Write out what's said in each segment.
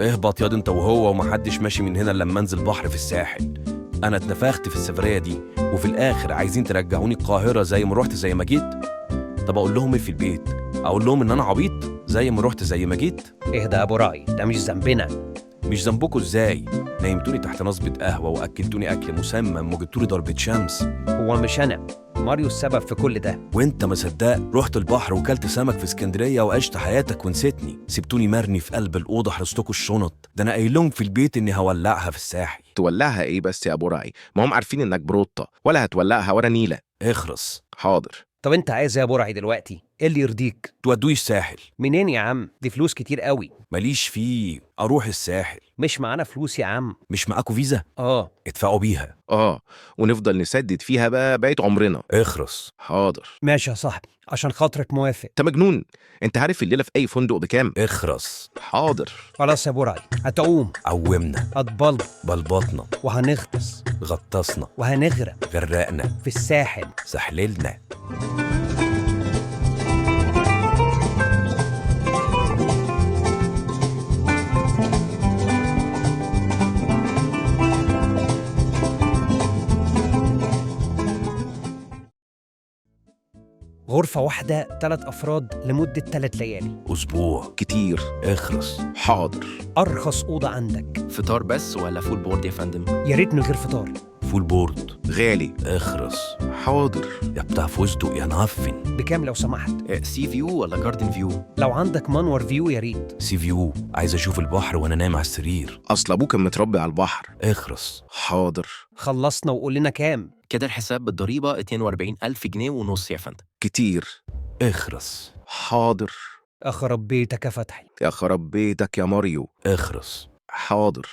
اهبط ياض انت وهو، ومحدش ماشي من هنا لما انزل بحر في الساحل. انا اتنفخت في السفرية دي، وفي الاخر عايزين ترجعوني القاهرة زي ما رحت زي ما جيت. طب اقول لهم ايه في البيت؟ اقول لهم ان انا عبيط زي ما رحت زي ما جيت؟ اهدى يا ابو راعي، ده مش ذنبنا. مش ذنبكوا ازاي؟ نيمتوني تحت نصبة قهوة واكلتوني اكل مسمم وجبتولي ضربة شمس. هو مش انا، ماريو السبب في كل ده. وانت ما صدقت رحت البحر وكلت سمك في اسكندرية وعشت حياتك ونسيتني. سبتوني مرني في قلب الاوضة حرستكوا الشنط. ده انا قايل لهم في البيت اني هولعها في الساحل. تولعها ايه بس يا ابو راعي؟ ما هم عارفين انك بروطه، ولا هتولعها ولا نيله. اخرس. حاضر. طب انت عايز ايه يا ابو راعي دلوقتي؟ ايه اللي يرضيك؟ تودوني الساحل. منين يا عم؟ دي فلوس كتير قوي. ماليش فيه، اروح الساحل. مش معانا فلوس يا عم. مش معاكوا فيزا؟ اه. ادفعوا بيها. اه، ونفضل نسدد فيها بقى بقية عمرنا. اخرس. حاضر. ماشي يا صاحبي، عشان خاطرك موافق. انت مجنون، انت عارف الليلة في اي فندق بكام؟ اخرس. حاضر. خلاص يا ابو راعي، هتعوم، عومنا، هتبلبط، بلبطنا، وهنغطس، غطسنا، وهنغرق غرقنا، في الساحل. سحللنا. غرفة واحدة، 3 أفراد، لمدة 3 ليالي. اسبوع. كتير. اخرس. حاضر. أرخص أوضة عندك. فطار بس ولا full board يا فندم؟ يا ريت من غير فطار. full board. غالي. اخرس. حاضر. يا بتاع فستق يا معفن. بكام لو سمحت؟ sea view ولا garden view؟ لو عندك منور view يا ريت. sea view، عايز اشوف البحر وانا نايم على السرير. اصل ابوك كان متربي على البحر. اخرس. حاضر. خلصنا وقول لنا كام. كده الحساب بالضريبة 42000 جنيه ونص يا فندم. كتير. اخرس. حاضر. أخرب بيتك يا فتحي. يا خرب بيتك يا ماريو. اخرس. حاضر.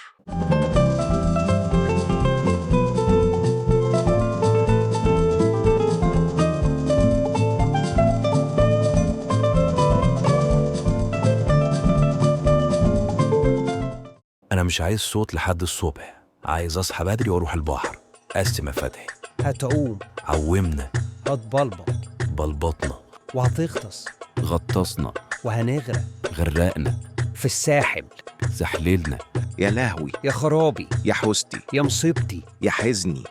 انا مش عايز صوت لحد الصبح، عايز اصحى بدري واروح البحر. قسم يا فتحي. هتعوم، عومنا، هتبلبط، بلبطنا، وهتغطس، غطسنا، وهنغرق غرقنا، في الساحل. سحللنا. يا لهوي. يا خرابي. يا حستي. يا مصيبتي. يا حزني.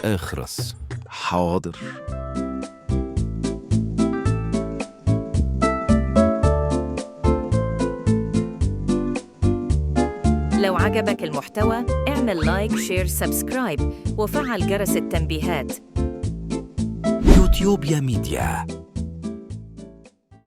اخرس. حاضر. لو عجبك المحتوى اعمل like، share، subscribe، وفعل جرس التنبيهات. يوتيوبيا ميديا.